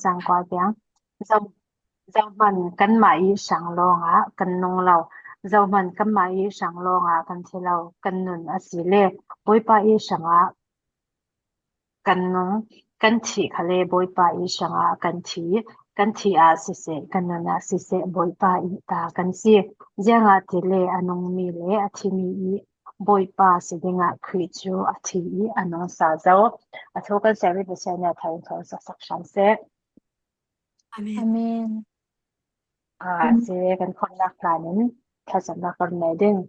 Cang kua tiang. Zohhmanh, kanmah i hrang lawngah kan nung lo. Zohhmanh, kanmah i hrang lawngah kan thi lo. Kan nun a si le Bawipa i hrangah kan nung. Kan thih kha le Bawipa i hrangah kan thi. Kan thih ah siseh, kan nun ah siseh, Bawipa i ta kan si. Ziangah ti le a nungmi le a thimi i Bawipa si dingah Khrih cu a thi i a nung sa zau. A thu kan sermi Pathian nih a thar in thawn saksak hram seh. Amen. Amen. Ah, si kan khawmnak hlan in thlacamnak kan nei ding.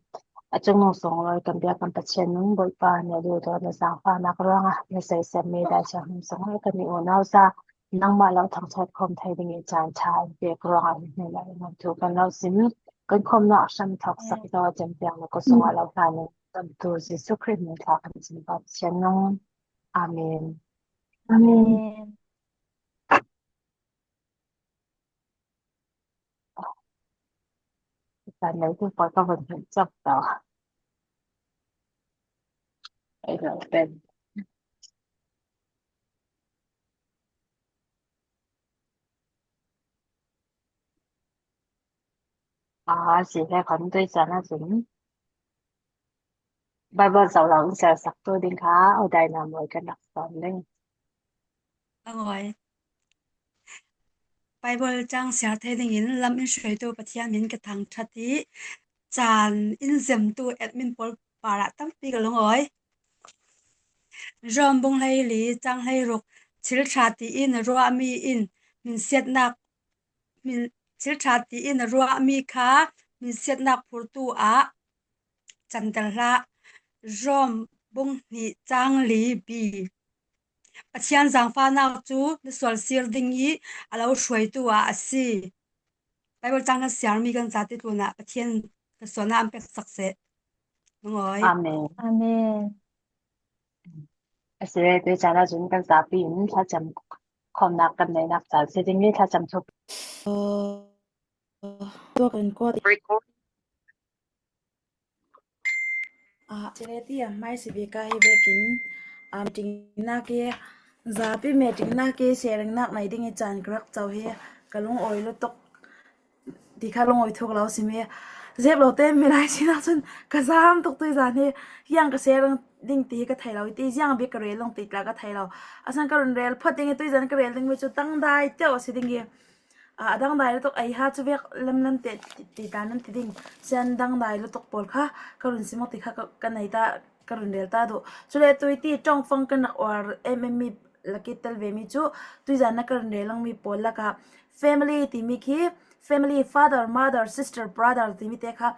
A cungnung sunglawi kan biak kan Pathian nung Bawipa na duhdawt na zaangfahnak ruangah na sersiammi daichang sunglawi kan i unau za nangmah lo thangṭhat khawm thei ding i caan ṭha in pek ruangah hi hnu lai tu kan lo sim. Kan khawmnak hram thawk sak do cempiang na ko sungah lo hlan in tu Jesuh Khrih min thla kan cim Pathian nung. Amen. Amen. Caan lei tu pawl ka vun hmuh cak to. Ei lo pen. Ah, si he kan tui caan ahcun Bible zoh lo in sersak tu ding kha odai na mawi kan rak sawm ding. Angawi. Bible cang siar thei ding in lam in hruaitu Pathian min ka thangṭhat i caan in zemtu admin pawl parah tampi ka lungawi. Rom bung hlei li cang hlei ruk thil ṭha tiin ruahmi in minsiatnak min thil ṭha tiin ruahmi kha minsiatnak phurtu ah canter hlah. Rom bung hnih cang li bi. Pathian zaangfahnak cu na sual sir ding i a lo hruaitu ah a si. Baibal cang kan siarmi kan ca titlun ah Pathian ka sualnak an pek sak seh. Lungawi. Amen. Amen. A si te caan ahcun kan zapi in thlacam khawmnak kan neihnak caan si ding i thlacam thup. Tuak in kawt Chineti a hmaisabik ah hi vekin meeting-nak hi zapi meeting-nak hi sharing-nak nei ding i caan ka rak co hi ka lungawi lu tuk ti kha lungawi thuk lo simi zep lo te milai sinah cun ka zaam tuk tui zan hi yang ka sharing ding ti hi ka thei lo ti ziang bik ka rel ding ti tla ka thei lo asan ka run rel phot ding i tui zan ka rel ding mi cu tangdai teo si ding hi A dangdai lutuk ei ha cu vek lamlam te ti ta nan ti ding. Sian dangdai lutuk pawl kha ka run si maw ti kha ka nei ta ka run rel ta duh. Cule tuiti ṭongfang kan rak uar emem mi laki tel ve mi cu tuizan na ka run rel mi pawl lakah family timi khi family father mother sister brother timi te kha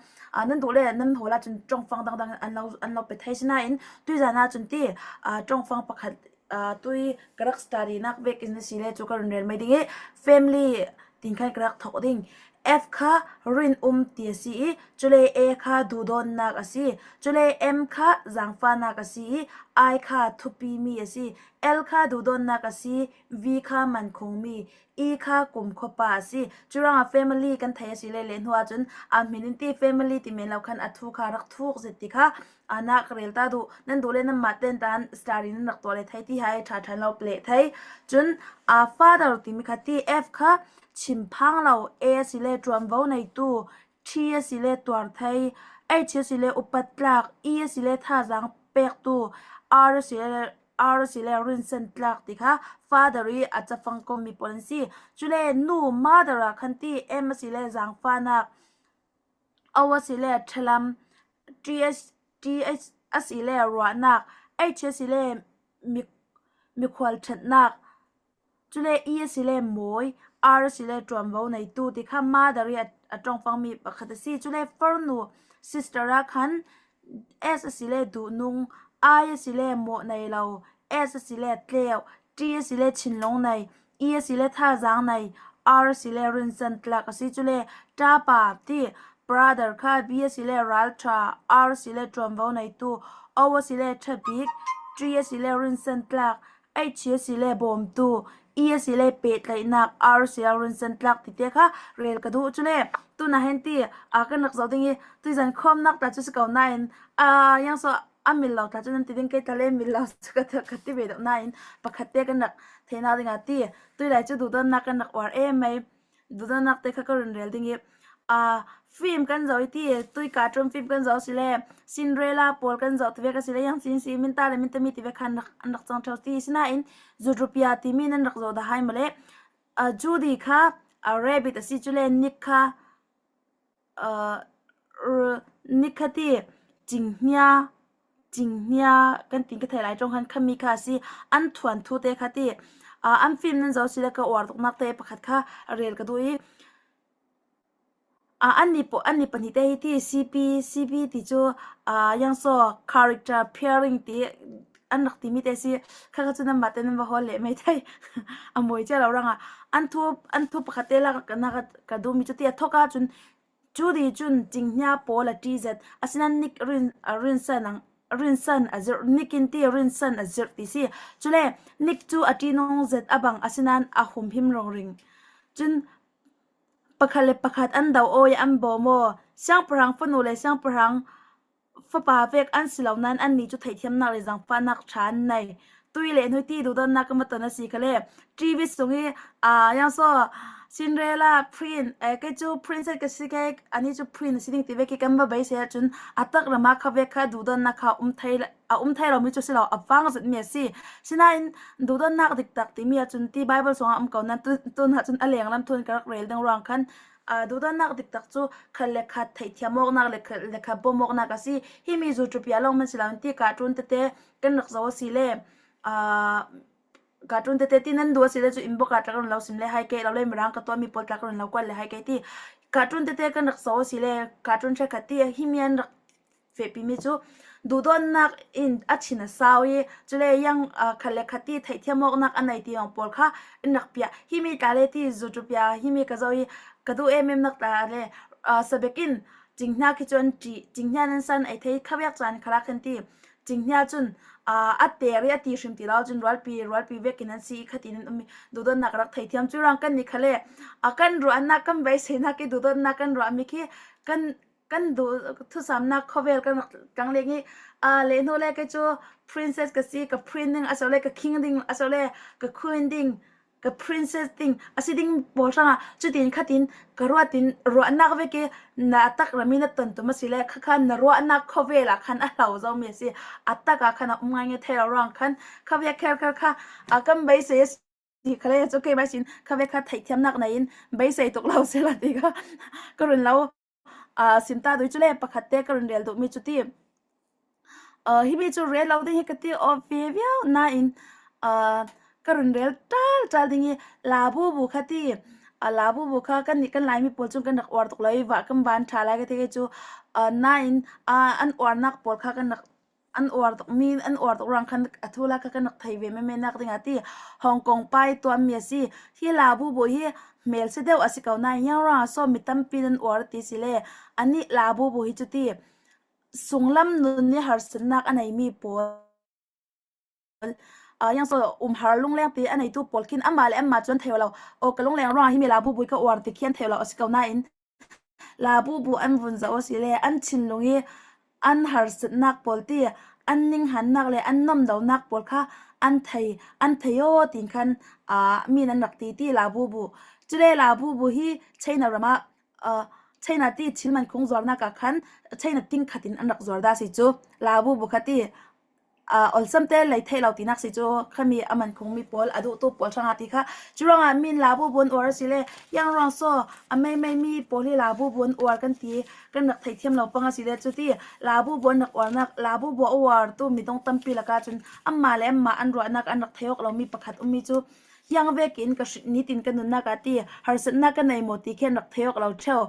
nan duh le nan hawl ahcun ṭongfang dangdang an lo an lo pe thai sinain tuizan ahcun ti ṭongfang pakhat tui ka rak study nak vek in si le cu ka run rel mai ding i family tin khan ka rak thawk ding. F kha rin um ti a si i cule A kha duhdawnnak a si. Cule M kha zaangfahnak a si i I kha thupi mi a si. L kha duhdawnnak a si. V kha mankhung mi. E kha kumkhua pa a si. Curuangah family kan thei a si le leh hnu ahcun a min in ti family ti men lo khan a thu kha rak thuk zet ti kha na ka rel ta duh. Nan duh le nanmah ten tan study nan rak tuah le thei ti hai ṭha ṭhan lo pleh thei. Cun a father timi kha ti F kha chim phang lo A a si le ṭuanvo neitu T a si le tuar thei H a si le upat tlak E a si le thazaang pektu R a si le R a si le rinsan tlak ti kha father i a cafang kommi pawl an si. Cule nu mother ah khan ti M a si le zaangfahnak O a si le ṭhalam T a si le ruahnak, H a si le mikhual ṭhatnak, cule E a si le mawi, R a si le ṭuanvo neitu ti kha mother i a ṭongfangmi pakhat a si. Cule farnu sister ah khan S a si le duhnung, I a si le mawh nei lo, S a si le tleu, T a si le thinlung nei, I a si le thazaang nei, R a si le rinsan tlak a si. Cule ṭapa ti brother kha B a si le ralṭha, R a si le ṭuanvo neitu, O a si le ṭhabik, T a si le rinsan tlak, H a si le bawmtu, E a si le pehtlaihnak, R a si le rinsan tlak ti te kha rel ka duh. Cule tuna hen ti a kan rak zoh ding i tuizan khawmnak ta cu si ko nain a yang so. A mil lo tla cu nan ti ding kei tla le mil lo cu ka ka ti ve deuh nain pakhat te kan rak theihnak ding ah ti tuilai cu duhdawtnak kan rak uar em mei. Duhdawtnak te kha ka run rel ding i uh, film kan zoh i ti tui cartoon film kan zoh si le Cinderella pawl kan zoh ti ve ka si le yang sin si minta le mintami ti ve khan rak an rak cang theo ti sinain Zootopia timi nan rak zoh dah hai male uh, Judy kha uh, rabbit a si cu le Nick kha uh, Nick kha ti cinghngia cinghngia kan tin ka thei lai ṭong khan khami kha a si an thuan thu te kha ti uh, an film nan zoh si le ka uar tuknak te pakhat kha rel ka duh i uh, an ni an ni pahnih te hi ti CP CP ti cu uh, yangso character pairing ti an rak timi te si kha kha cu nan mah te nan va hawl leh mai thei a mawi cia lo rangah an thu an thu pakhat te lak na ka duhmi cu ti a thok ahcun Judy cun cinghngia pawl a ṭihzet. Asinain Nick rin, rinsan a rinsan a zirh. Nick in ti rinsan a zirh ti si. Cule Nick cu a ṭihnung zet a bang asinain a humhim rungring. Cun pakhat le pakhat an do aw i an bawm aw. Siangpahrang fanu le siangpahrang Fapa vek an si lo nain annih cu theihthiamnak le zaangfahnak ṭha an nei. Tui le hnuiti duhdawtnak ka ton a si kha le TV sung i aa iangsaw Cinderella prince eh, kei cu princess ka si kei anih cu prince a si ding ti ve khi kan va beisei ahcun a tak ram ah kha ve kha duhdawtnak kha um thei a um thei lomi cu si lo a vang zitmi a si. Sinain duhdawtnak diktak timi ahcun ti Bible chungah um ko nain tun ahcun a lenglam thun ka rak rel ding ruang khan Duhdannak diktak cu khat le khat theihthiam awknak le khat le khat bawmh awknak a si. Hi mi Zootopia lawng man si loin ti cartoon tete kan rak zoh a si le cartoon tete ti nan duh a si le cu inbox ah tlak run lo sim le hai ke lo le mirang ka tuahmi pawl tlak run lo kuat le hai ke ti cartoon tete kan rak zoh a si le cartoon hrek ti hi mi an rak Fehpimi cu duhdawtnak in a thin a sau i cule iang khat le khat ti theihthiam awknak a nei ti lawng pawl kha an rak piah. Hi mi tla le ti Zootopia hi mi ka zoh i ka duh emem nak tla le sabek in cinghnia khi cu an ṭih. Cinghnia nan san ei thei khabiak caan khala khan ti. Cinghnia cun a ter i a ti hrim ti lo cun rualpi rualpi vek in an si i khatin an um i duhdawtnak rak theithiam. Cu ruang kan nih khale kan ruahnak kan beiseinak i duhdawtnak kan ruahmi khi kan kan duh thusamnak khawvel kan rak tlang leng i uh, le hnu le kei cu princess ka si ka prince ding asole ka king ding asole ka queen ding ka princess ding asi ding pawl hrangah cutin khatin ka ruatin ruahnak ve ke na tak rami na ton tum asi le khakhan na ruahnak khawvel ah khan a hlo zo mi asi atak ah khan a um ngai nge thei lo ruang khan khavia kher kher kha kan beisei ti kha le cu keimah sin kha ve kha theihthiamnak nei in beisei tuk lo sela ti kha ka run lo Uh, simta dui cu le pakhat te ka run rel duhmi cu ti. Uh, hi mi cu rel lo ding hi ka ti aw ve viau nain uh, ka run rel ṭal ṭal ding i la bu bu kha ti. Uh, la bu bu kha kan nih kan Laimi pawl cun kan rak uar tuk lo i va kan van ṭha lai ka ti cu. Uh, nain uh, an uarnak pawl kha kan rak An uar tukmi an uar tuk ruang khan a thu la kha kan rak thei ve menmen nak ding ah ti Hong Kong pai tuahmi a si. Hi Labubu hi hmel si deuh a si ko nain Yangrang ah sawm mi tampi nan uar ti si le anih Labubu hi cu ti sunglam nun nih harsatnak a neimi pawl uh, umhar lungleng ti a neitu pawl khin amah le amah cu an thei lo. Aw ka lungleng ruang hi mi Labubu ka uar ti khi an thei lo a si ko nain Labubu an vun zoh a si le an thinlung i an harsatnak pawl ti an ninghannak le an nomdonak pawl kha an thei an thei aw tiin khan uh, min an rak ti ti Labubu. Cule Labubu hi China ram ah uh, China ti thil man khung zuarnak ah khan China ting khat in an rak zuar da si cu Labubu kha ti Awlsam te lei theih lo tinak si cu khami a man khungmi pawl a duhtu pawl hrangah ti kha curuangah min la bu bun uar a si le iangruang saw a meimei mi pawl hi la bu bun uar kan ti kan rak theithiam lo pang a si le cu ti la bu bu an rak uarnak la bu bu a uartu midung tampi lakah cun anmah le anmah an ruahnak an rak thei awk lomi pakhat ummi cu iang vek in ka nitin ka nunnak ah ti harsatnak ka nei maw ti khi an rak thei awk lo ṭheo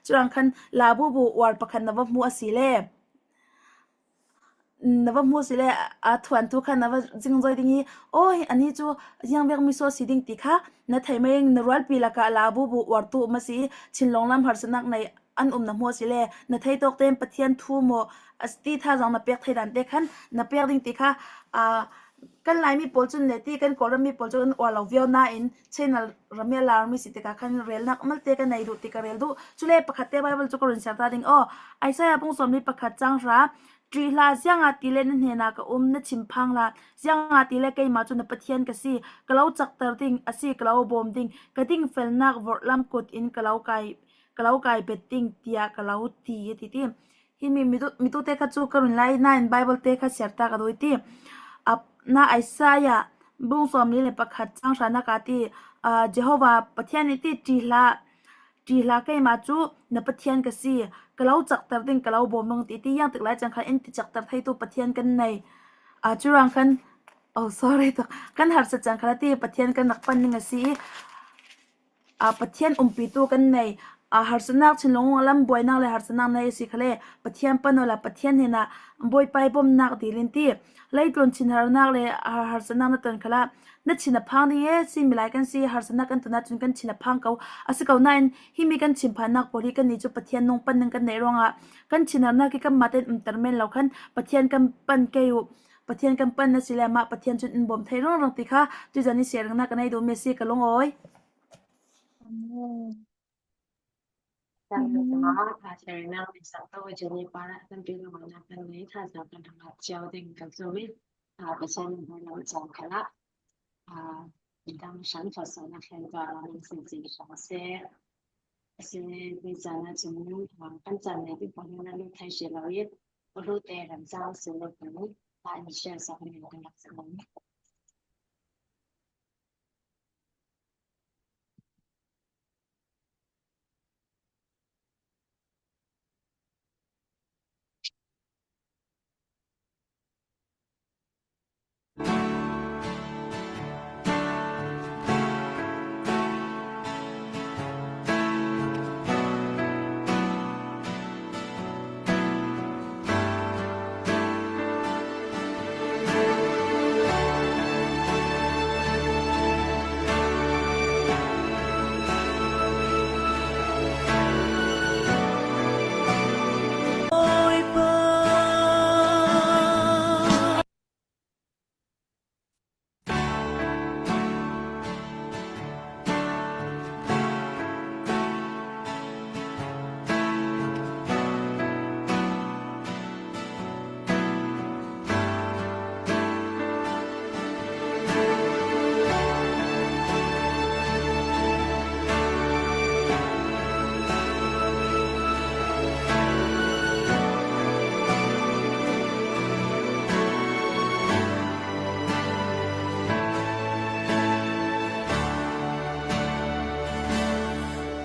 curuang khan la bu bu uar pakhat na va hmu a si le Na va hmu sile aa thuantu kha na va zingzoi ding i aw anih cu ziangvek misaw si ding ti kha na thei mei na rualpi lakah la bubu uartu um a si i chinlawng lam harsatnak nei an um na hmu a si le na thei tawk tein Pathian thu maw ti thazaang na pek thei dan te khan na pek ding ti kha kan Laimi pawl cun le ti kan Kawlram mi pawl cu kan uar lo viau nain channel ram i a larmi si tikah khan relnak malte ka nei duh ti ka rel duh. Cule pakhat te Bible cu ka run ser ta ding aw. Isaiah pung sawmli pakhat cang hra. Ṭih hlah, ziangah ti le na hnenah ka um, na thinphang hlah. Ziangah ti le keimah cu na Pathian ka si, ka lo cakter ding a si, ka lo bawm ding, ka dingfelnak vorhlam kut in ka lo kai ka lo kai bet ding tiah ka lo ti a ti ti. Hi mi mitu te kha cu ka run lai nain Baibal te kha siar ta ka duh ti. Na Isaiah bung 41 cang hranak ah ti Jehovah Pathian nih ti ṭih hlah Ṭih hlah keimah cu na Pathian ka si, ka lo cakter ding ka lo bawm ding ti ti iang tik lai cang khan in ti cakter theitu Pathian kan nei. Cu ruang khan oh sorry tuk kan harsat cang kha ti Pathian kan rak pan ning a si i Pathian umpitu kan nei. Harsatnak thinlung lam buainak le harsatnak nei a si kha le Pathian pan la Pathian hnenah Bawipa i bawmhnak dil in ti leitlun thinharnak le harsatnak na ton kha na thin a phang ding ee simi lai kan si harsatnak kan ton ahcun kan thin a phang ko a si ko nain hi mi kan thinphannak pawl hi kannih cu Pathian nung pan ning kan neih ruangah kan thinharnak hi kanmah tein umter men lo khan Pathian kan pan kei u Pathian kan pan na si le mah Pathian cun in bawm thei rang ti kha tuzan i sharing na ka nei duhmi a si ka lungawi.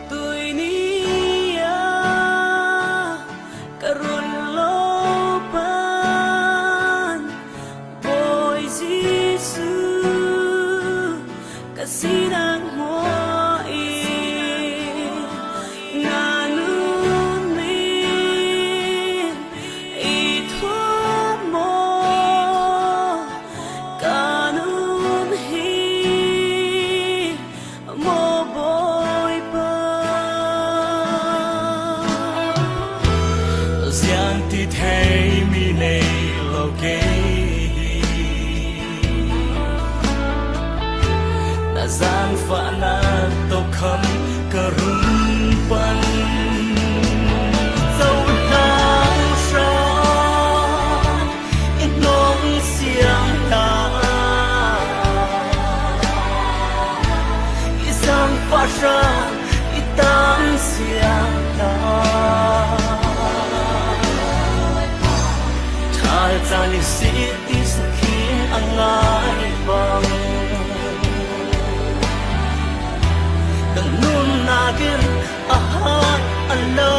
Tuini ah ka run lo pan Bawi Jesuh ka sinang hmuai na nun min i thuam maw ka nun hi maw Bawipa Ziang ti thei mi nei lo kei hi Na zaangfahnak tokham ka run pan Cohlang hram i hnawng siang hna I zaangfah hram i tang siang hna Ṭhal caan i si ti sakhi a ngai bang Kan nunnak in a hai a lo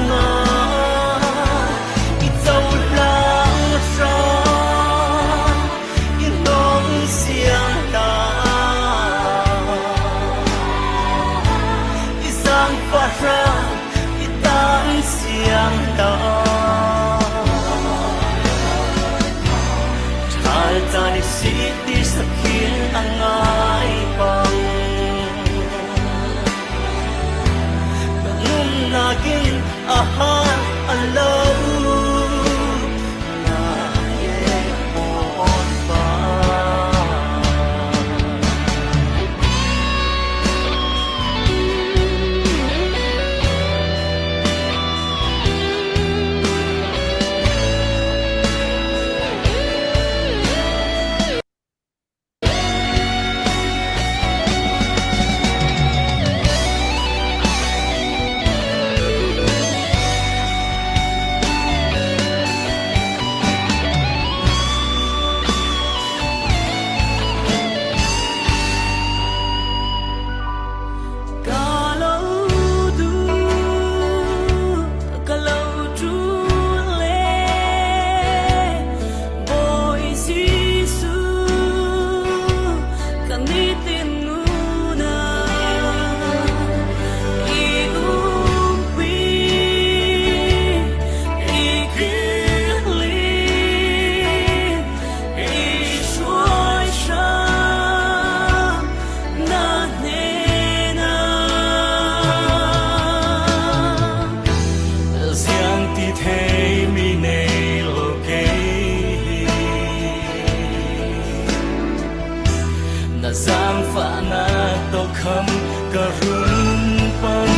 ngai I cohlang hram i hnawng siang hna I zaangfah hram i tang siang hna Ṭhal caan i si ti sakhin a ngai bang Ka nunnak in a har a lo na ye Bawipa. Ka run pan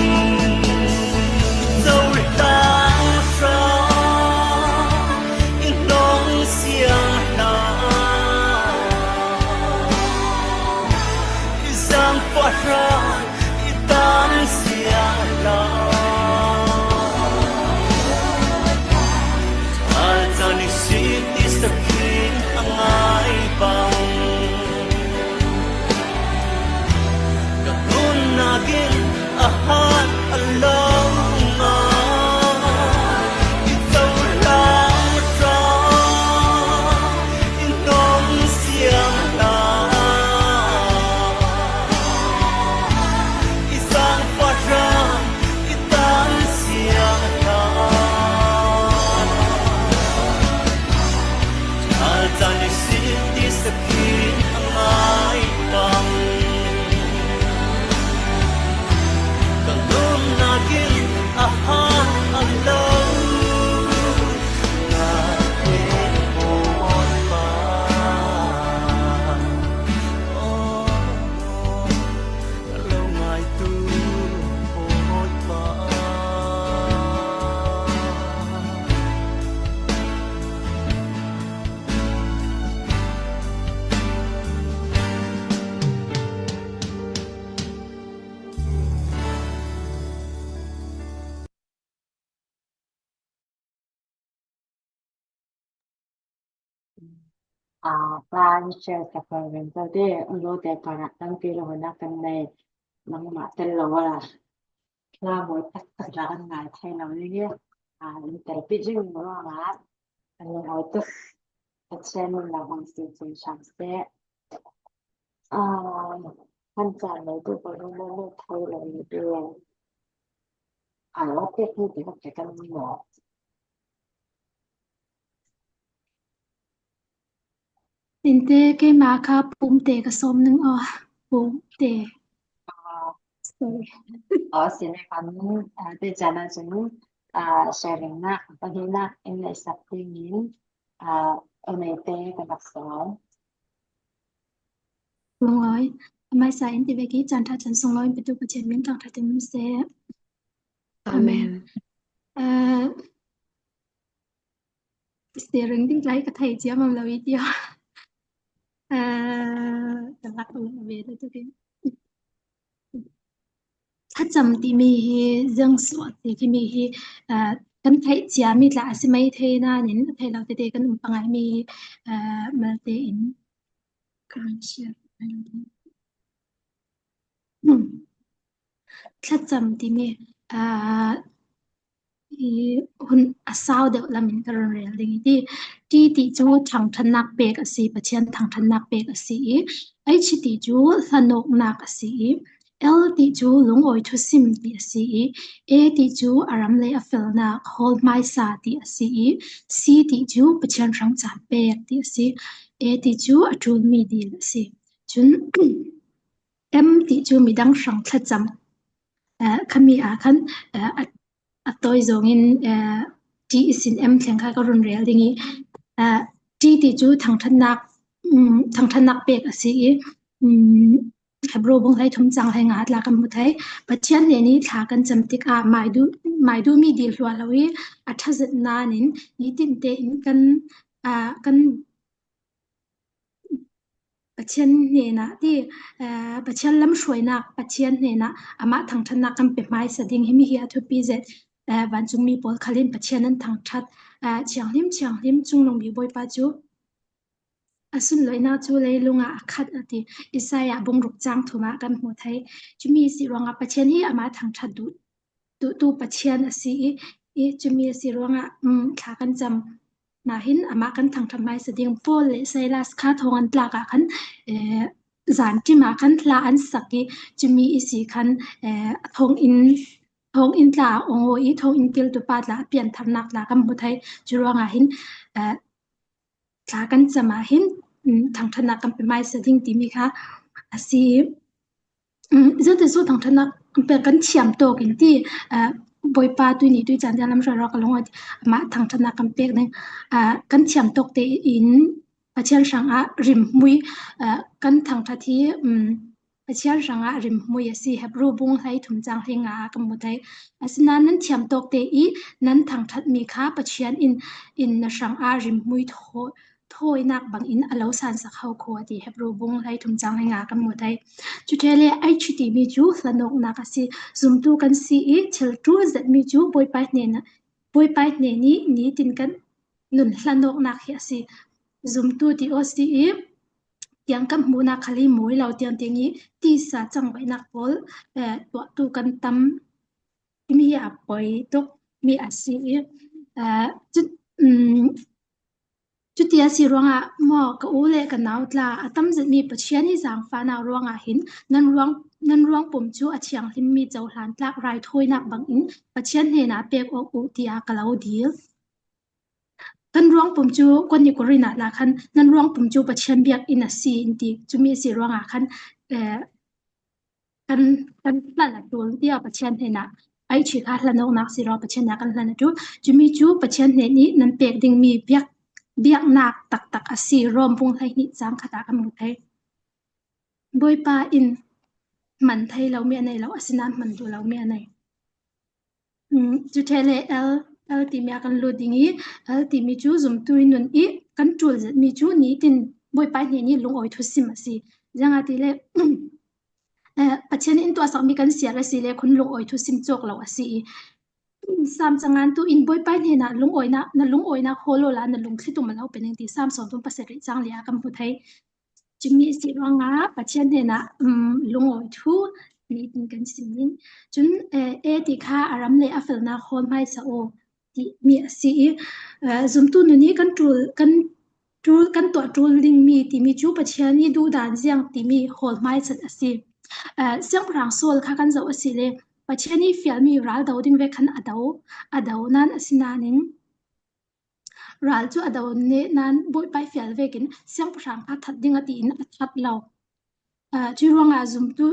Cohlang hram i hnong siang hlah I zaangfah hram i tan siang hlah Ṭhal caan i sit i sakhi a ngai bang Ka nunnak in a hat a lo ngai I cohlang hram i hnawm siang hlah I zaangfah hram i tan siang hlah Plan share ka rin to te ro te para tampi lo na kan nei nangmah tel lo la hla mawi taktak la kan ngai thai lo ni hi in tel pi jing ruangah kan lungawi tuk. Pathian nunnak hmang si chin hram seh. Kan caan ngeitu pawl hi maw maw thei lo ni in a pek mi te kha kan maw. Tinte keimah kha pumte ka sawm ning aw. Pumte. Sorry. Aw sine kan te caan ahcun sharing-nak pahnihnak in neihsak dingin te ka rak sawm. Lungawi. Hmaisa in ti ve ki caan ṭha chan sunglawi in petu Pathian min thangṭhat in um seh. Amen. Steering ding tlai ka thei ciammam lo i tiah ka lak lo ve le tukin. Thlacam timi hi ziangsuah ti timi hi kan theih ciami tla a si maithei nain a thei lo tete kan um pangai mi malte in kan share. Thlacam timi Hi hun a sau deuh lam in ka run rel ding i ti. Ṭi ti cu ṭhangṭhannak pek a si, Pathian thangṭhatnak pek a si i H ti cu hlanawknak a si i L ti cu lungawi thusim ti a si i A ti cu a ram le a felnak hawl hmaisa ti a si i C ti cu Pathian hrang caan pek ti a si. A ti cu a ṭulmi dil a si. Cun M ti cu midang hrang thlacam Khami ah khan a tawi zawng in T sin M thleng kha ka run rel ding i T ti cu thangṭhatnak thangṭhatnak pek a si i Hebrew bung hlei thum cang hlei nga tla kan hmu thei. Pathian nih ni thla kan cam tikah mai duh mai duhmi dil hlua lo i a ṭhazet nain nitin tein kan kan Pathian hnenah ti Pathian lamhruainak Pathian hnenah amah thangṭhatnak kan pe hmaisa ding hi hi a thupi zet. Vancungmi pawl khal in Pathian an thangṭhat. Thianghlim thianghlim cunglung bik Bawipa cu a sunlawinak cu leilung ah a khat a ti. Isaiah bungruk caang thum ah kan hmuh thai. Cumi si ruangah Pathian hi amah thangṭhat duh duhtu Pathian a si i cumi a si ruangah thla kan cam. Nahin amah kan thangṭhat hmaisa ding Paul le Silas kha thong an tlak ah khan zanṭim ah khan hla an sak i cumi i si khan thonginn thonginn tla a ong i thonginn kiltu pa tla a piantharnak tla kan hmu thai. Cu ruangah hin thla kan cam ah hin thangṭhatnak kan pe hmaisa ding timi kha a si. Zeiti cu thangṭhatnak kan thiam tawk in ti Bawipa tu nih tuicaan tiang lamhruai rua ka lung amah thangṭhatnak kan pek ding kan thiam tawk tein Pathian hrangah rimhmui kan thangṭhat hi. Pathian hrangah rimhmui a si. Hebru bung hlei thum cang hlei nga ah kan hmu thai. Asinain nan thiam tawk te i nan thangṭhatmi kha Pathian in in na hrangah rimhmui thawinak bangin a lo sansak hau kho a ti. Hebru bung hlei thum cang hlei nga kan hmu thai. Cuṭhe le ai ṭhi timi cu hlanawknak a si. Zumtu kan si i thil ṭul zetmi cu Bawipa hnen Bawipa hnen i nitin kan nun hlanawknak hi a si. Zumtu ti aw si i tiang kan hmuhnak khal hi mawi lo tiang tiang i tisa cangvaihnak pawl tuahtu kan tam timi hi a poi tuk mi a si i cuti a si ruangah maw ka u le ka nau tla a tam zetmi Pathian i zaangfahnak ruangah hin nan ruang nan ruangpum cu a thianghlimmi cohlan tlak raithawinak bangin Pathian hnenah pek awk u tiah ka lo dil. Kan ruangpum cu kan i Korin ah khan nan ruangpum cu Pathian biakinn a si in ti. Cumi a si ruangah khan kan kan hlan a ṭul tiah Pathian hnenah ai ṭhi kha hlan awknak si rua Pathian ah kan hlan a ṭul. Cumi cu Pathian hnen i nan pek dingmi biak biaknak taktak a si. Rom bung 12 caang khat ah kan hmu thei. Bawipa in man thei lomi a nei lo, asinain man duh lomi a nei. Cuṭhe le L, L timi ah kan lut ding i L timi cu zumtu i nun i kan ṭul mi cu nitin Bawipa hnen i lungawi thusim a si. Zeicahtiah ti le Pathian in tuahsakmi kan siar a si le khun lungawi thusim cawk lo a si i Salm cangan tu in Bawipa hnenah lungawinak na lungawinak hawl la na lungthli tum a lo pening ti Salm 37 cang li ah kan hmu thei. Cumi a si ruangah Pathian hnenah lungawi thu nitin kan sim ding. Cun e ti kha a ram le a felnak hawl hmaisa aw timi a si i zumtu nun i kan ṭul kan ṭul kan tuah ṭul dingmi timi cu Pathian i duhdan ziang timi hawl hmaisat a si. Siangpahrang Saul kha kan zoh a si le Pathian i fialmi ral do ding ve khan a do. A do nain asinain Ral cu a do ne nain Bawipa i fial vekin siangpahrang kha that ding a ti in a that lo. Cu ruangah zumtu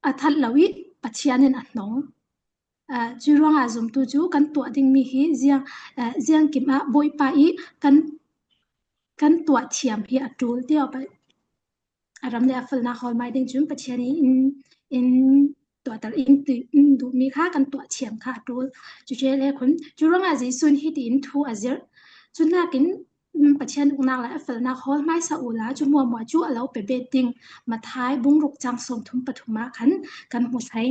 a that lo i Pathian in a hnong. Cu ruangah zumtu cu kan tuah dingmi hi ziang, ziangkim ah Bawipa i kan, kan tuah thiam hi a ṭul tiah a ram le a felnak hawl mai ding cun Pathian i in, in tuahter in in duhmi kha kan tuah thiam kha a ṭul. Cucu le khun cu ruangah Jesuh nih hiti in thu a zirh. Cu nakin Pathian uknak le a felnak hawl hmaisa u la cu muamua cu a lo pe bet ding Matthai bungruk cang 33 ah khan kan hmu thai.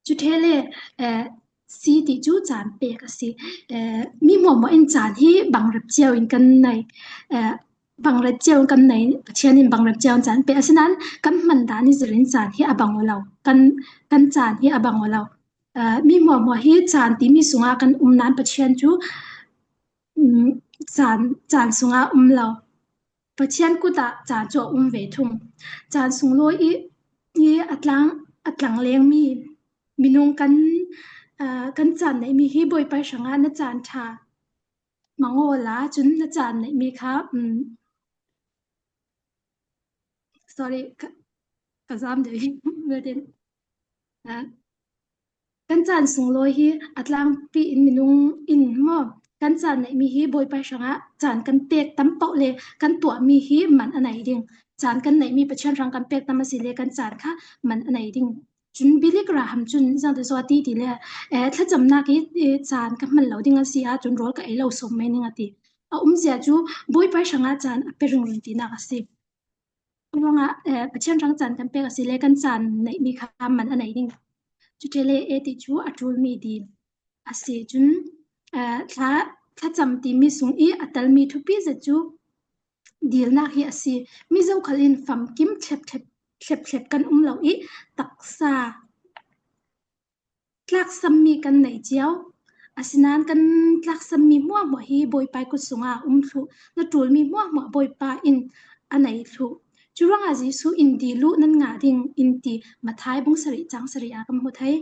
Cuṭhele si ti cu caan pek a si. Mi hmuahhmuah in caan hi bangrep cio in kan nei. Bangrep cio in kan nei. Pathian in bangrep cio in caan pek. Asinain kan hman dan i zir in caan hi a bang lo. Kan, kan caan hi a bang lo. Mi hmuahhmuah hi caan timi sungah kan um nain Pathian cu caan, caan sungah um lo. Pathian kut ah caan cu a um ve thung. Caan sunglawi i, i a tlang a tlang lengmi minung kan uh, kan caan neihmi hi Bawipa hrangah na caan ṭha mangawl ah cun na caan neihmi kha um, sorry ka, ka zam deuh hi uh, Kan caan sunglawi hi a tlangpi in minung in maw kan caan neihmi hi Bawipa hrangah caan kan pek tam paoh le kan tuahmi hi man a nei ding. Caan kan neihmi Pathian hrang kan pek tam a si le kan caan kha man a nei ding. Cun Billy Graham cun zang te zaw ti ti le eh, thlacamnak i caan ka hman lo ding a si ahcun rawl ka ei lo som mai ning a ti. A umzia cu Bawipa hrangah caan a pe ringring tinak a si. Ruangah Pathian rang caan kan pek a si le kan caan neihmi kha man a nei ding. Cuṭe le e ti cu a ṭulmi dil a si. Cun thla thlacam timi sung i a telmi thupi zet cu dilnak hi a si. Mi zokhal in famkim thlepthlep thlepthlep kan um lo i taksa Tlaksammi kan nei cio. Asinain kan tlaksammi hmuahhmuah hi Bawipa kut sungah um thluh. Na ṭulmi hmuahhmuah Bawipa in a nei thluh. Cu ruangah Jesuh in dil u nan ngah ding in ti Matthai bung sarih cang sarih ah kan hmu thai.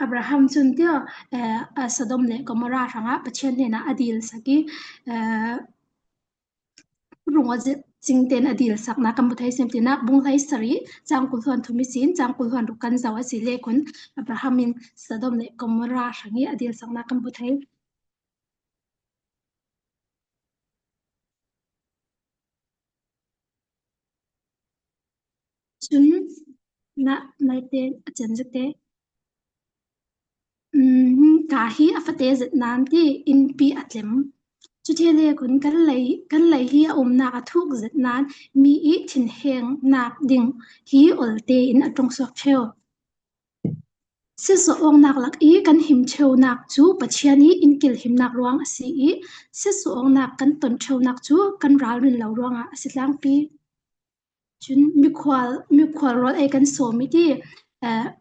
Abraham cun tiah Sodom le Gomorrah hrangah Pathian hnenah a dil sak i rung a. Cingten a dil saknak kan hmu thei sem tinak bung hlei sarih cang kul huan thum i sin cang kul huan ruk kan zoh a si le kun Abraham in Sodom le Gomorrah hrang i a dil saknak kan hmu thei. Cun na naite a cen zete Ka hi a fate zet nain ti innpi a tlem. Cuthile cun kan lei hi a umnak a thuk zet nain mi i thinhengnak ding hi ol tein a ṭong suak ṭheo. Sisawh awknak lak i kan him ṭheonak cu Pathian i inn kilhimnak ruang a si i sisawh awknak kan ton ṭheonak cu kan ralrin lo ruangah a si tlangpi. Cun mikhual rawl ei kan sawm i ti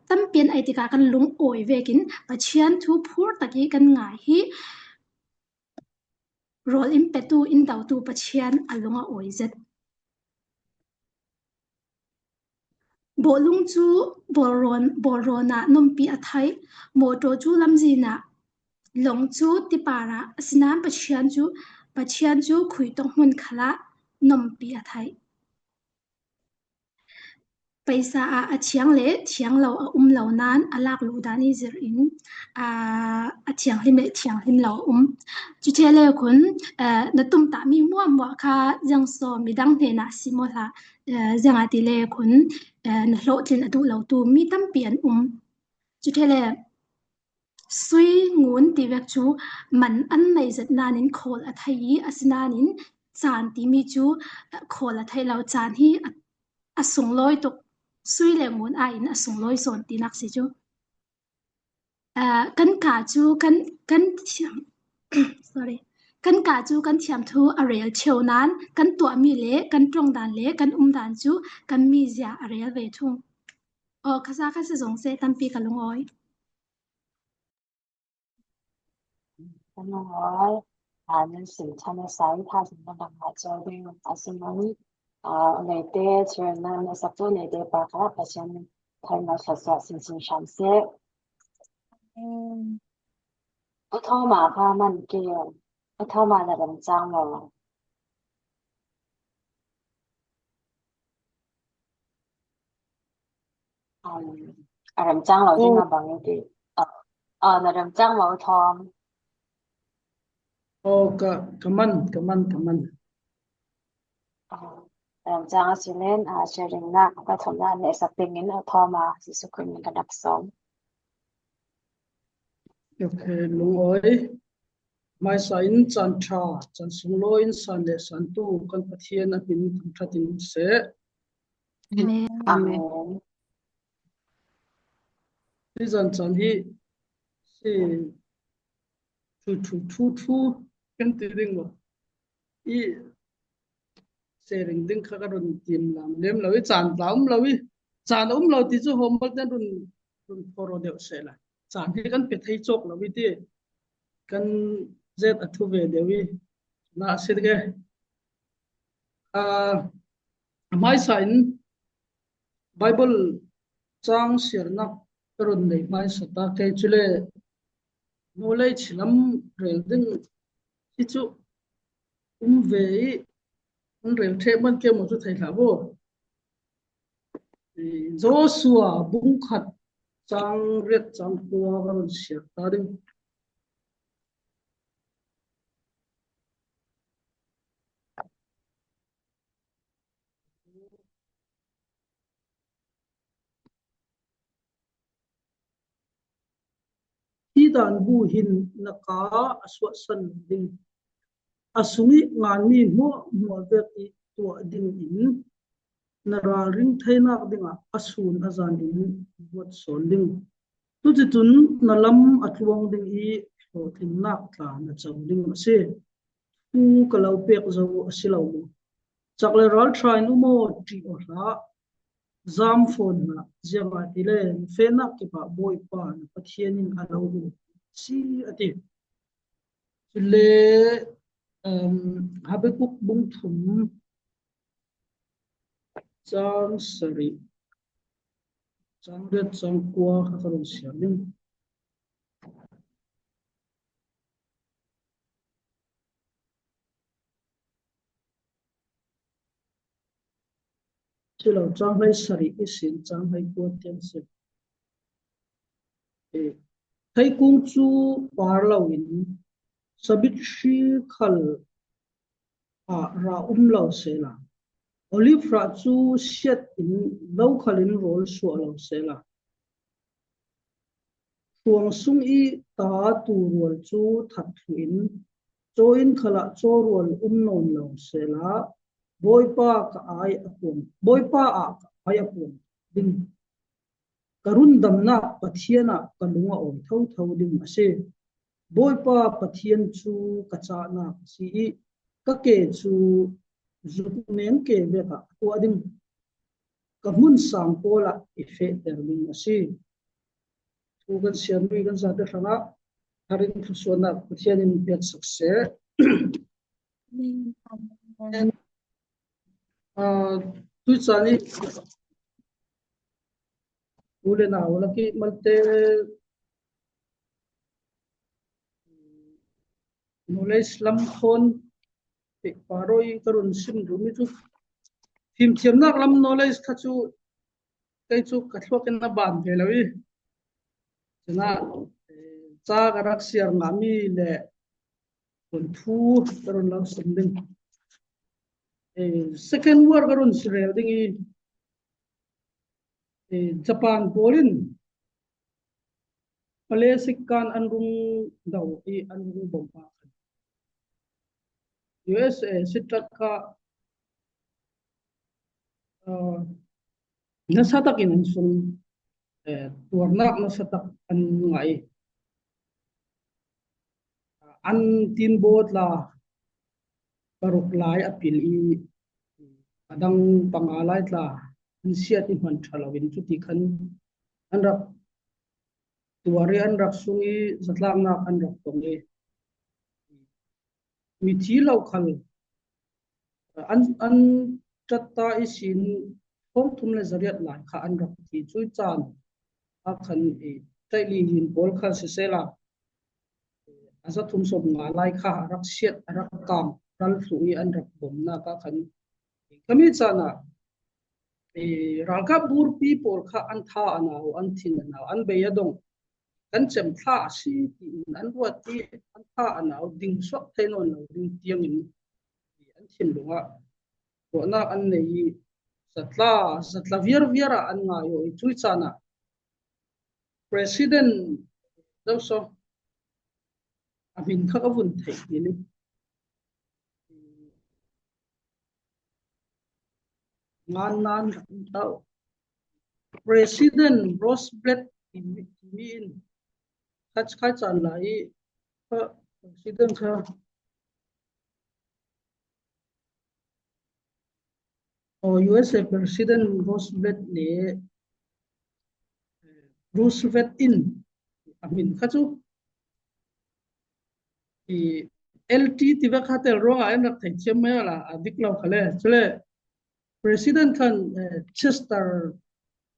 tampi an ei tikah kan lung awi vekin Pathian thu phur tak i kan ngai hi rawl in petu in dotu Pathian a lung a awi zet. Bawlung cu bawlrawn ah nompi a theih, mawṭaw cu lamzin ah, lawng cu tipar ah, asinain Pathian cu khuitawk hmun khal ah nompi a theih. Paisa ah a thiang le thiang lo a um lo nain a lakluh dan i zir in a thianghlim le thianghlim lo a um. Cuti le cun na tumtahmi muahmuah kha ziangsaw midang hnenah si maw hlah, ziangah ti le khun na hlawhtlin a duh lotu mi tampi an um. Cuti le sui ngun ti vek cu man an nei zat nain khawl a thei i asinain caan timi cu khawl a thei lo. Caan hi a sunglawi tuk. Sui le ngun ai in a sunglawi sawn tinak si cu. Kan kaa cu kan thiam sorry kan kaa cu kan thiamthu a rel ṭheo nain kan tuahmi le kan ṭong dan le kan um dan cu kan mizia a rel ve thung. Aw khaza kha si zong seh tampi ka lungawi. Ka lungawi. Nan sim ṭhan a sai tha sin na dang ah caw ding a si mun. Neite chirna na saktu neite pa kha Pathian tharnak thluachuah sinsin hram seh. Amen. U Thoma kha man ke. U Thoma na ram cang maw? A rem cang lo ding a bang i ti. Na rem cang maw U Thawng? Oh, ka ka man ka man ka man. Rem cang a si nen sharing nak ka thomnak nih sak ding in U Thoma Jesuh Khrih min ka rak sawm. Okay, lungawi. Hmaisa in caan ṭha, caan sunglawi in san le santu kan Pathian a min thangṭhat in seh. Amen. Amen. Nizan caan hi si thu thu thu thu kan ti ding maw? I sharing ding kha ka run tim lam lem lo i caan tla um lo i caan um lo ti cu homework nan run run phoro deuh se la. Caan hi kan pe thei cawk lo i ti kan zet a thu ve deuh i na si ke. Hmaisa in Baibal caang siarnak ka run nei hmaisa ta. Kei cu le hnulei chilam rel ding hi cu um ve i an rel ṭheh man ke maw cu thei hlah bu. Joshua bungkhat caang riat caang kua ka run siar ta ding. Hi dan bu hin na kaa a suahsan ding. A sung i nganmi hmuahhmuah vek i tuah ding in na ralring theinak dingah a sun a zan in ruat sawn ding. Cuticun na lam a tluang ding i hlawhtlinnak tla na co ding a si. Pu ka lo pek zo a si lo maw? Cak le ralṭha in um aw, ṭih aw hlah. Zaam fawn hlah, ziangah ti le na fehnak kip ah Bawipa na Pathian in a lo um si a ti. Cule Habakkuk bung thum caang sarih caang riat caang kua kha ka run siar ding. Silo chang hlei sarih i sin chang hlei kua tiang si. Theikung cu par loin sabit hri khal ah ra um lo sehla, olive rah cu siat in lokhal in rawl suah lo sehla, hruang sung i ta turual cu that thlu in caw inn khal ah caw rual um nawn lo sehla, Bawipa ka ai a puang Bawipa ah ka ai a puang ding. Ka rundamnak Pathian ah ka lung a awi thotho ding a si. Bawipa Pathian cu ka cahnak a si i ka ke cu zukneng ke vek ah a tuah ding. Ka hmun sang pawl ah i fehter ding a si. Thu kan siarmi kan zate hrangah harin thlusuannak Pathian in pek sak seh. Amen. Tuchan i u le nau laki malte knowledge lam khawn paroi ka run sim duhmi cu fimthiamnak lam knowledge kha cu kei cu ka thluak in a ban ve lo i cuna ca ka rak siar ngami le thu ka run lo sim ding. Second war ka run sirel ding i Japan pawl in Palesik kan an rung do i an rung bawmh ah khan USA sitrat kha nasa takin an sung tuarnak nasa tak an ngai. An tinbaw tla paruk lai a pil i a dang panga lai tla an siat i hman ṭha loin cuti khan an rak tuar i an rak sung i zatlaknak an rak tong i mithi lo khal an an ṭatta i sin thongthum le zariat lai kha an rak thi. Cui caan ah khan i ṭaihli hin pawl kha siseh a zathum 50 lai kha a rak siat a rak kaang ral thlu i an rak bawmnak ah khan kami caan ah i ralkap burpi pawl kha an tha a nau an thin a nau an bei a dong kan cem thla a si tiin an ruat i an tha a nau ding suak thei nawn lo ding tiang in an thinlung ah ruahnak an nei i zatla zatla viar viar ah an ngai i cui caan ah President zoso a min kha ka vun theih ti ni. Ngan nan rak um tau. President Roosevelt timi in khat khai caan lai i President kha USA President Roosevelt nih Roosevelt in a min kha cu i LT tiva kha tel ruangah an rak theithiam mai la a dik lo kha le cule President khan Chester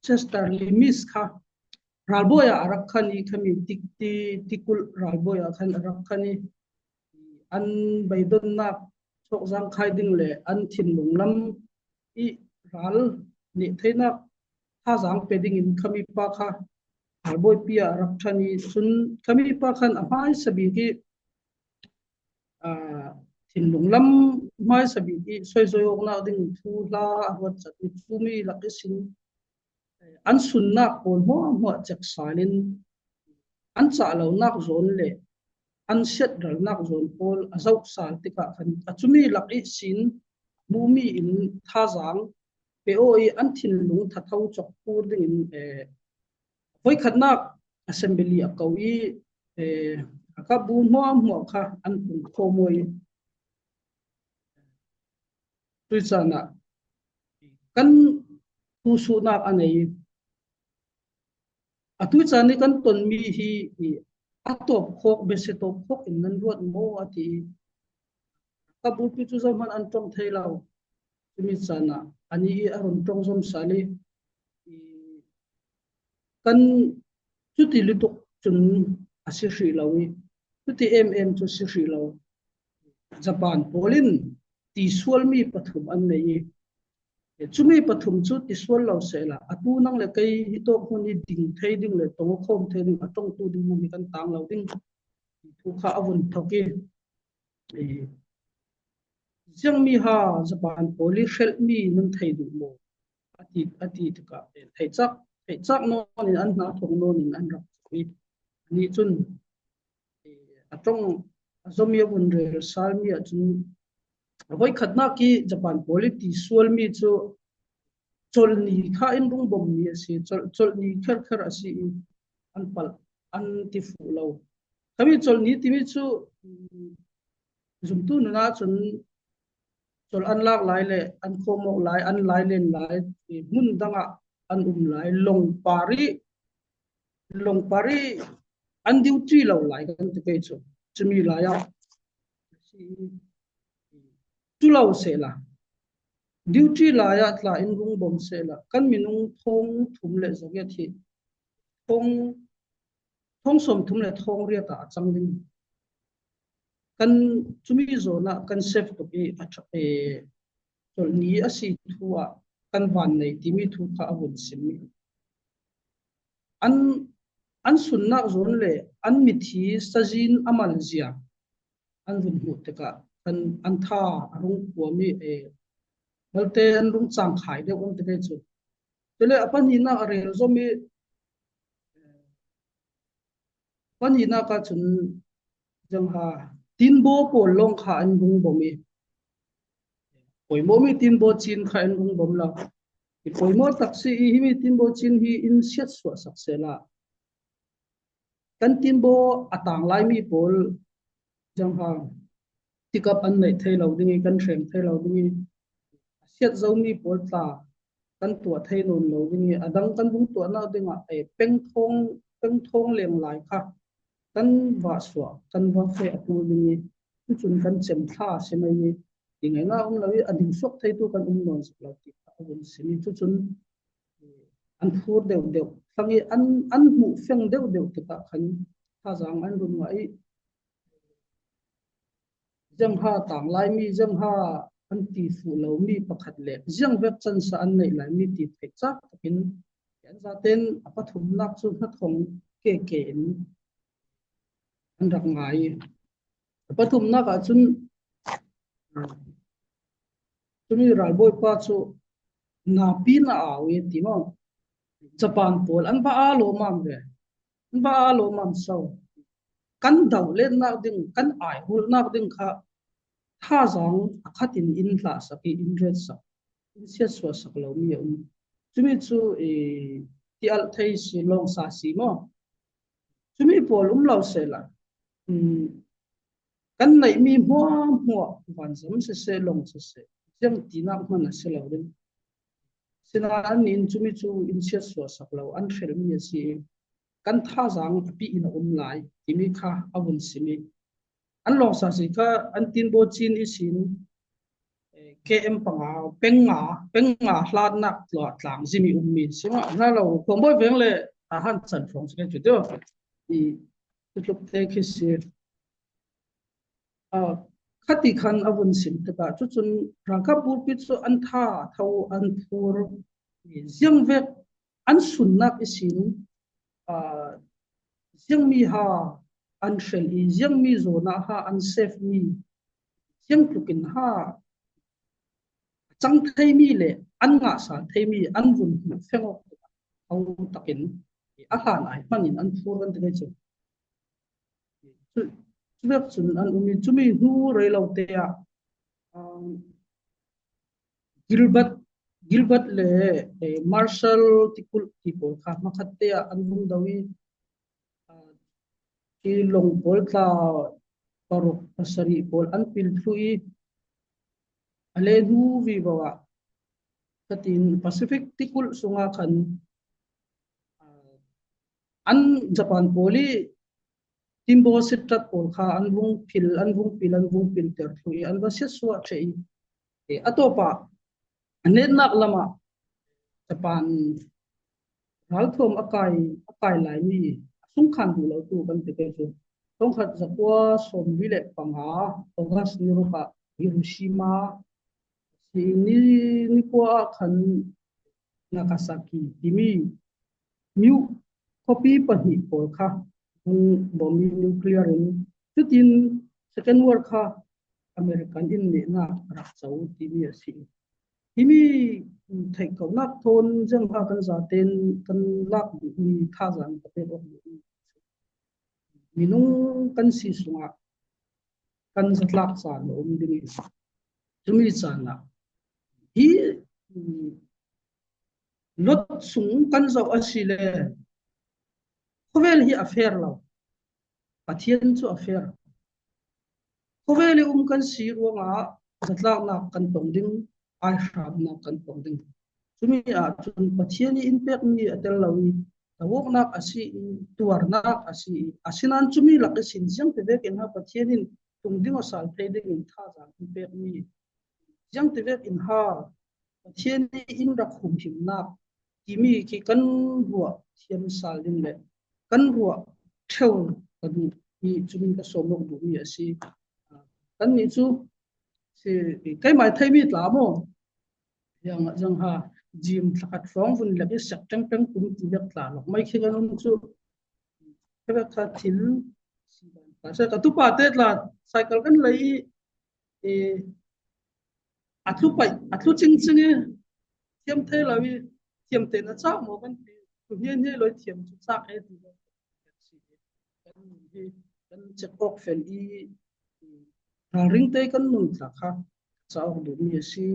Chester Limis kha ralbawi ah a rak khan i khami tik ti tikulh ralbawi ah khan a rak khan i an beidonnak thawkzang khai ding le an thinlung lam i ral nih theinak thazaang pe ding in khami pa kha ralbawipi ah rak ṭhan i cun khami pa khan a hmaisa bik i thinlung lam hmaisa bik i soisoi awknak ding thu hla a ruat cat i cu mi lak i sin an sunnak pawl hmuahhmuah ceksal in an cah lonak zawn le an siatralnak zawn pawl a zoh sal tikah khan a cumi lak i sin hmumi in thazaang pe aw i an thinlung thatho chok pur ding in voikhatnak assembly a ko i ka bu hmuahhmuah kha an pung kho moi. Tuicaan ah kan phusuhnak a nei. Atu caan i kan tonmi hi a tawp khawk biasi tawp khawk in nan ruat maw a ti i ka bupi cu zohhmanh an tong thei lo. Cumi caan ah anih i a run tong zom sal i kan cuti lutuk cun a si hrih lo i cuti emem cu si hrih lo. Japan pawl in ti sualmi pathum an nei i. Chumi pathum chu tisual lo sehla atu nang le kei hi tawk hmun hi ding thei ding le tong khawm thei ding a tongtu ding hmun hi kan tang lo ding ti thu kha a vun thawk i Ziangmi ha Japan pawl i hrelhmi nan thei duh maw? A ti tikah theih cak nawn in an hna thawk nawn in an rak cawk i anih cun a tong a zomi a vun rel salmi ahcun voikhatnak i Japan pawl i ti sualmi cu chawlhni kha in rung bommi a si. Chawlhni kherkher a si i an palh an ti fuh lo. Kami chawlhni timi cu zumtu nun ahcun chawlh an lak lai le an khawmawk lai, an lai len lai, hmun dang ah an um lai, lungpar i an duty lo lai kan ti kei cu. Cumi lai ah cu lo sehla duty lai ah tla in rung bom sehla kan minung thong thum le zakiat hi thong thong sawm thum le thong riat ah a cang ding. Kan cumi zawn ah kan save tuk i a chawlhni a si thu ah kan van nei timi thu kha a vun sim. An an sunnak zawn le an mithi sazin a mal zia an vun hmuh tikah an an tha a rung kuam i balte an rung cang khai deuh an ti cu. Tule a pahnihnak a rel zom i pahnihnak ahcun zangha tinbaw pawl lawng kha an rung bawm i pawimawmi tinbaw cin kha an rung bawm lo. I pawimawh tak si i himi tinbaw cin hi in siat suah sak sehla. Kan tinbaw a tang laimi pawl zangha tikap an neih thei lo ding i kan hreng thei lo ding i a siat zomi pawl tla kan tuah thei nawn lo ding i a dang kan vung tuahnak dingah pengthawng pengthawng leng lai kha kan va suah kan va fe a tul ding i cucun kan cem thla a si mei i ti ngaina um lo i a ding suak theitu kan um nawn lo ti kha a vun sim i cucun an phur deuh deuh thlang i an an hmuh feng deuh deuh tikah khan thazaang an run ngah i Ziangha tang laimi, ziangha an ti fuh lomi pakhat le ziangvek cansa an neih laimi ti theih cak takin an zaten a pathumnak cu hnathawng keke in an rak ngai. A pathumnak ahcun cumi ralbawipa cu napi na au i ti maw Japan pawl an va aa lawmam ve. Va lawmam so. Kan do lennak ding, kan aihulnak ding kha thazaang a khat in in hlah sak i in ret sak, in siatsuah sak lomi a um. Cumi cu i ti alh thei si lawng sa si maw? Cumi pawl um lo sehla kan neihmi hmuahhmuah vanzam siseh lawng siseh ziang tinak hman a si lo ding. Sinain nin cumi cu in siatsuah sak lo an hrelmi a si i kan thazaang a pi in a um lai timi kha a vun sim i an lawngsa si kha an tinbaw cin i sin KM panga peng nga peng nga hlatnak tlang zimi ummi si ma na lo khuangbawi veng le a han chan hrawng si cu tio i tluk te khi si. Khati khan a vun sim tikah cucun ralkap bupi cu an tha a tho, an phur i ziangvek an sunnak i sin ziangmi ha an hrel i ziangmi zawn ah ha an save mi ziang tluk in ha a cang theimi le an ngah sal theimi an vun hmuh feng awk tikah ho takin a hlan ai hman in an phur kan ti cu. Cuvek cun an um i cumi hnu rei lo te ah Gilbert Gilbert le Marshall tikulh ti pawl kha hmakhat te ah an vung do i hi lawng pawl tla paruk pasarih pawl an pil thlu i a le hnu vivo ah katin Pacific tikulh sungah khan An Japan pawl i Timbo sitrat pawl kha an vung phil, an vung pil, an vung pil ter thlu i an va siatsuah ṭheh i a tawp ah a netnak lam ah Japan ralthuam a kai a kai laimi a sungkhan duh lotu kan ti kei cu. Thongkhat zakua 45 August ni ruk ah Hiroshima a si. Ni nikua ah khan Nagasaki timi myu khuapi pahnih pawl kha hung bom i nuclear in cutin Second World kha American in nehnak a rak co timi a si. Himi theih konak thawn zong kha kan zaten kan lak duhmi thazaang ka pek awk duhmi minung kan si sungah kan zatlak caan a um ding i cumi caan ah hi lot sung kan zoh a si le khawvel hi a fair lo. Pathian cu a fair. Khawvel i um kan si ruangah zatlaknak kan tong ding, aihramnak kan tong ding. Cumi ahcun Pathian i in pekmi a tel lo i tawoknak a si i tuarnak a si i asinain cumi lak i sin ziang tevek in ha Pathian in tung ding o sal thei ding in thazaang in pekmi ziang tevek in ha Pathian i in rak humhimnak timi khi kan ruah thiam sal ding le kan ruah theo ka duh i cumin ka sawm awk duhmi a si. Kan nih cu si keimah theimi tla maw yang zang ha jim thlakhat hrawng vun lek i sek teng teng kum ti vek tla lok mai khi kan um cu kha kha thil si dan ta se ka tupa te tla cycle kan lei i a tlu paih a tlu cingcing i thiam thei lo i thiam te na cak maw kan ti tu hnie hnie loi thiam cu cak he ti lo kan nun hi kan check awk fel i ralring te kan nun tla kha cauk duhmi a si.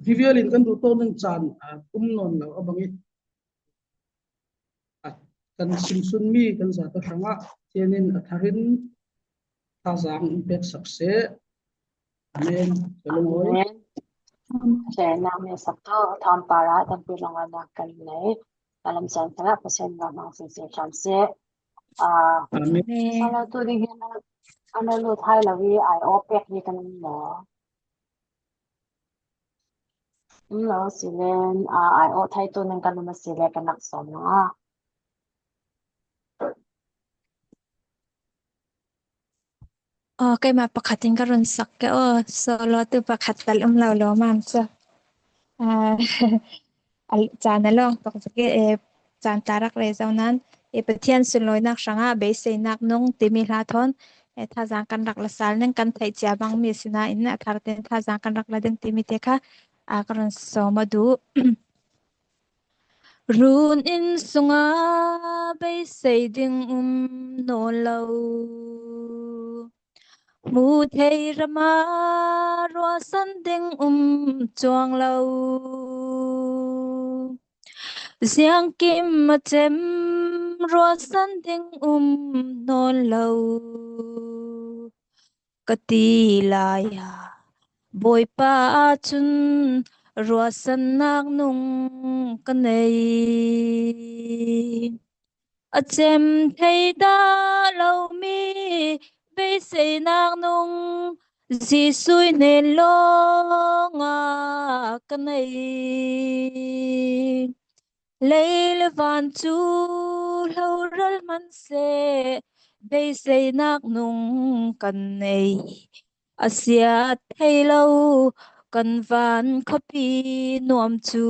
Hi vial in kan duh tawn ning caan um nawn lo a bang i kan simsunmi kan zata hrangah thianin a tharin thazaang in pek sak seh. Amen. Ka lungawi. Amen. Sernak mi sak to thawng para tampi lawngnak kan nei. Alam chan khala pasien ga mang sin sin hram se. Amen. Salo tu ding hin ano lu thai lo i ai o pek ni kan um lo. Um lo silen ai o thai tu ning kan um sile kan nak som na. Aw, keimah pakhat in ka run sak ke aw. Solo tu pakhat tal um lo lo mam cu. Ah, caan a lawng tuk ke caan ta rak re zo nan. E Pathian sunlawinak hrangah beiseinak nung timi hla thawn e thazaang kan rak la sal ning kan theih cia bang mi sinain a thar ten thazaang kan rak la ding timi te kha a ka run sawm a duh. Run inn sungah beisei ding um nawn lo. Hmu thei ram ah ruahsan ding um cuang lo. Ziangkim a cem ruahsan ding um nawn lo. Ka ti lai ah Bawipa ahcun ruahsannak nung ka nei. A cem thei dah lomi beiseinak nung Jesuh hnen lawngah ka nei. Lei le van cu hloral hmanhseh beiseinak nung kan nei. A siat thei lo kan van khuapi nuam cu.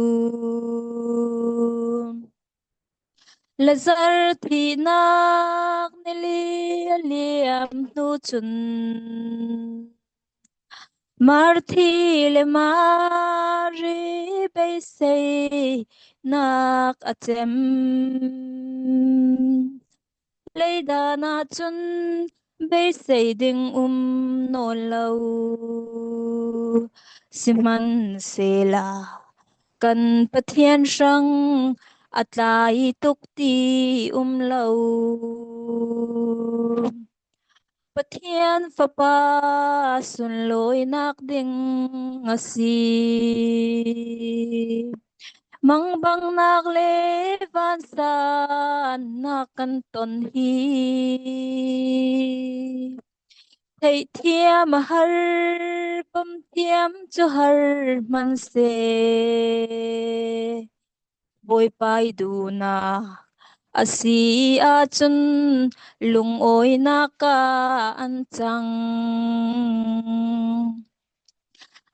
Lazar thihnak nili a liam hnu cun Marthi le Mari beiseinak a cem. Leidan ahcun beisei ding um nawn lo. Sihmanhsehlaw kan Pathian hrang a tlai tuk ti um lo. Pathian Fapa sunlawinak ding a si. Mangbangnak le vansannak kan ton hi theihthiam a har, pom thiam cu har hmanhseh. Bawipa i duhnak A si ahcun lungawinak ah an cang.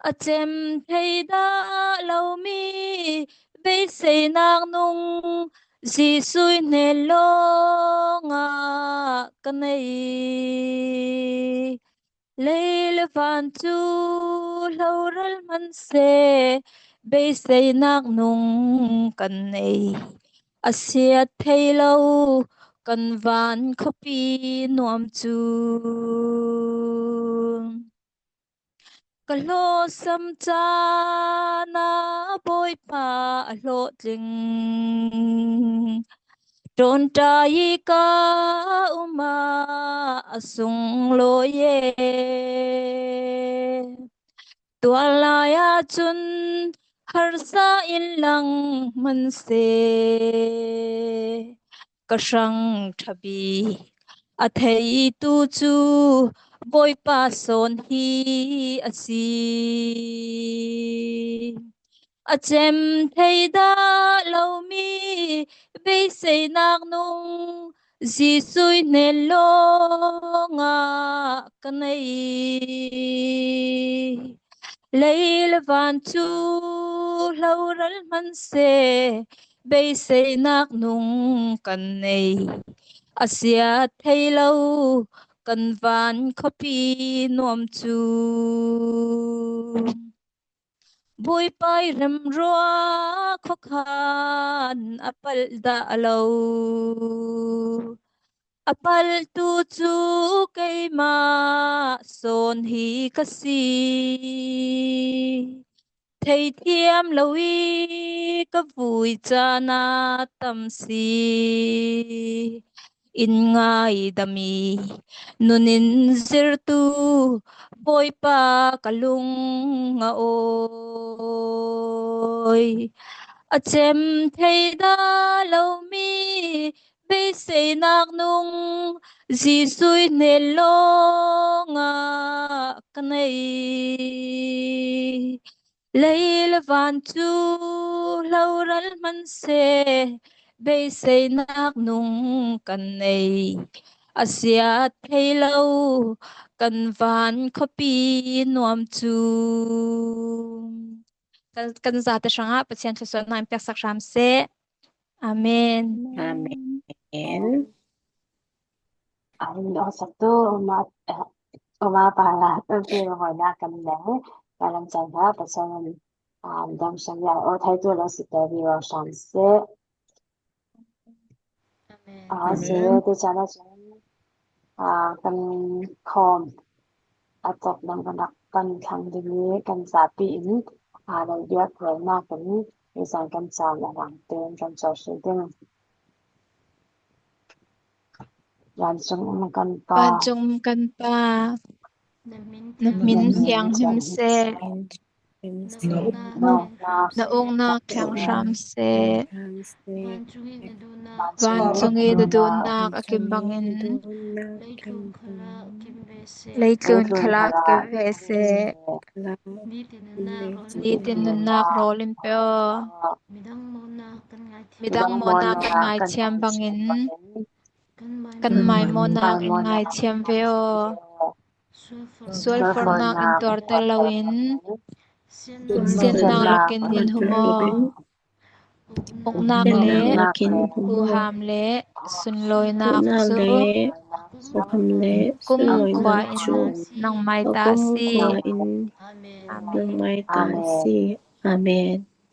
A cem thei dah lomi beiseinak nung Jesuh hnen lawngah ka nei. Lei le van cu hloral hmanhseh beiseinak nung kan nei. A siat thei lo kan van khuapi nuam cu. Ka hlawsam caan ah Bawipa a hlawhtling. Ṭawnṭai i ka um ah a sunglawi e. Tuar lai ahcun harsa in lang hmanhseh. Ka hrang ṭha bik a theitu cu Bawipa sawn hi a si. A cem thei dah lomi beiseinak nung Jesuh hnen lawngah ka nei. Lei le van cu hloral hmanhseh beiseinak nung kan nei. A sia thei lo kan van khuapi nuam cu. Bawipa i remrua khuakhan a palh dah lo. A palhtu cu keimah sawn hi ka si. Theithiam lo i ka vui caan ah tam si. In ngaidam i nun in zirtu Bawipa ka lung a awi. A cem thei dah lomi beiseinak nung Jesuh hnen lawngah ka nei. Lei le van cu hloral hmanhseh beiseinak nung kan nei. A siat thei lo kan van khuapi nuam cu. Kan zate hrangah Pathian thluachuahnak in pek sak hram seh. Amen. Amen. Saktu uma para na kan le kalam chan ha pasal dam sham ya o thai tu lo si te vi ro sham se a se te chana chun kan khom a cop dang kan rak pan thlang ding i kan zapi in lo biak rawlnak in nizan kan caan a rang tein kan cohri ding. Vancung um kan Pa. Vancung um kan Pa, na min thianghlim seh. Na uknak thiang hram seh. Vancung i na duhnak a kim bangin leitlun khal ah kim ve seh. Nitin nunnak rawl in pe aw. Midang mawhnak kan ngaithiam bangin kan maimawhnak in ngaithiam ve aw. Sualforhnak in tuarter loin siannak lakin in hum aw. Uknak le huham le sunlawinak cu kumkhua in nangmah ta a si. Amen. Amen.